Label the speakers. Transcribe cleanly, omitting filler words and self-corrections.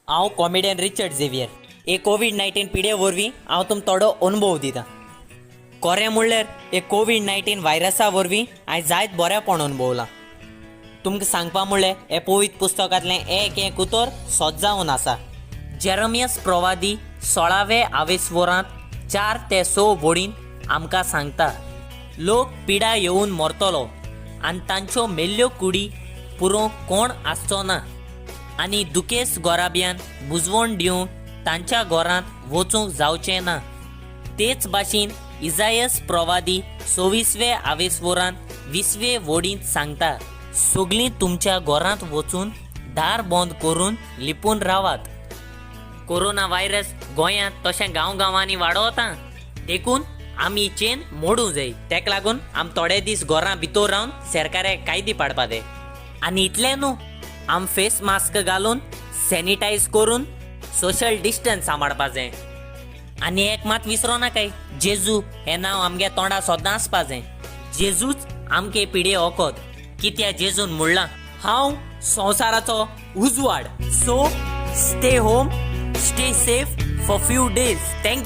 Speaker 1: हांव comedian Richard Xavier. हे Covid 19 पिडे वरवीं हांव तुमकां थोडो अनुभव दिता. खरें म्हणल्यार हे कोवीड 19 व्हायरसा वरवीं हांवें जायत बरेंपण अनुभवलां. तुमकां सांगपा म्हणल्यार हे पवित्र पुस्तकांतलें एक एक उतर सत जावन आसा. जेरमियस प्रवादी 16वे आवेसवरांत 4 ते 6 वळीन आमकां सांगता, लोक पिडा येवन मरतलो आनी तांच्यो मेल्ल्यो कुडी पुरोवंक कोण आसचो ना आनी दुखेस्त गोराब्यान बुजवण दिवंक तांच्या घरांत वचूंक जावचें ना. तेच भाशेन इजायस प्रवादी 26वे आवेसवरांत 20वे वडींत सांगता, सगलीं तुमच्या घरांत वचून दार बंद करून लिपून रावात. कोरोना व्हायरस गोंयांत तशें गांव गांवांनी वाडोवता, देखून आमी चेन मोडूं जाय. तेका लागून आम थोडे दीस घरां भितर रावन सरकारे कायदे पाडपा जाय. आनी इतलें न्हू, आम फेस मास्क घालून, सॅनिटायज करून, सोशल डिस्टन्स सांबाळपा जाय. आनी एक मात विसरो नाकाय, जेजू हें नांव आमगे तोंडा सदां आसपा जाय. जेजूच आमके पिडे वखद, कित्या जेजून म्हणलां, हांव संवसाराचो उजवाड. So stay home, stay safe for few days. Thank you.